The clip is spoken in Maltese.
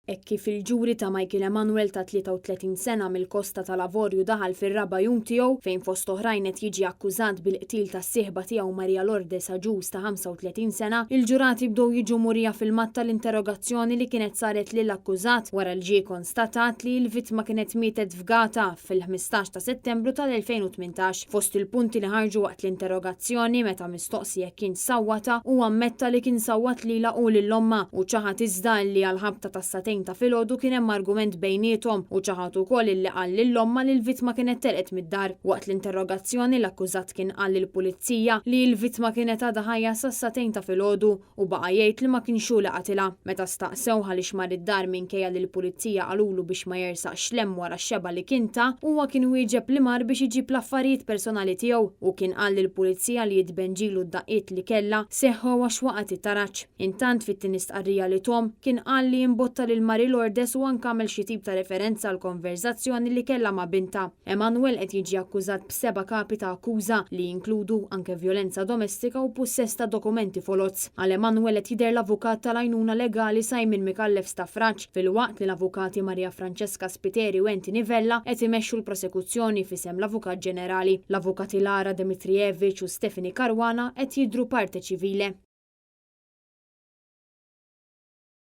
Hekk kif il-ġuri ta' Michael Emanuel ta' 33 sena mill-Kosta tal-Avorju daħal fir-raba' jum tiegħu fejn fost oħrajn qed jiġi akkużat bil-qtil tas-sieħba tiegħu Maria Lourdes Agius ta' 35 sena, il-ġurati bdew jiġu murija filmat tal-interrogazzjoni li kienet saret lill-akkużat wara li ġie konstatat li l-vittma kienet mietet fgata fil-15 ta' Settembru tal-2018. Fost il-punti li ħarġu waqt l-interrogazzjoni meta Mistoqsi jekk kienx sawwatha, huwa ammetta li kien sawwat lilha u lil ommha u ċaħad iżda illi għall-ħabta tas-sagħtejn ta' filgħodu kien hemm argument bejniethom u ċaħad ukoll illi qal lil ommha li l-vittma kienet telqet mid-dar. Waqt l-interrogazzjoni l-akkużat kien qal lill-pulizija li l-vittma kienet għadha ħajja sas-sagħtejn ta' filgħodu u baqa' jgħid li ma kienx hu li qatilha. Meta staqsewh għaliex mar id-dar minkejja li l-pulizija qalulu biex ma jersaqx 'l hemm wara x-xebgħa li kien ta, huwa kien wieġeb li mar biex iġib l-affarijiet personali tiegħu. Hu kien qal lill-pulizija li t-tbenġil u d-daqqiet li kellha seħħew għax waqgħet it-taraġ. Intant fit-tieni stqarrija li thom, kien qal li imbotta lil Marie Lourdes u anke għamel xi tip ta' referenza għall-konverżazzjoni li kellha ma' bintha. Emanuel qed jiġi akkużat b'seba' kapi ta' akkuża li jinkludu anke vjolenza domestika u pussess ta' dokumenti foloz. Għal Emanuel qed jidher l-avukat tal-għajnuna legali Simon Micallef Stafrace filwaqt li l-avukati Maria Francesca Spiteri u Anthony Vella qed imexxu l-prosekuzzjoni f'isem l-Avukat Ġenerali. L-avukati Lara Dimitrijevic u Stephanie Caruana qed jidhru parte civile.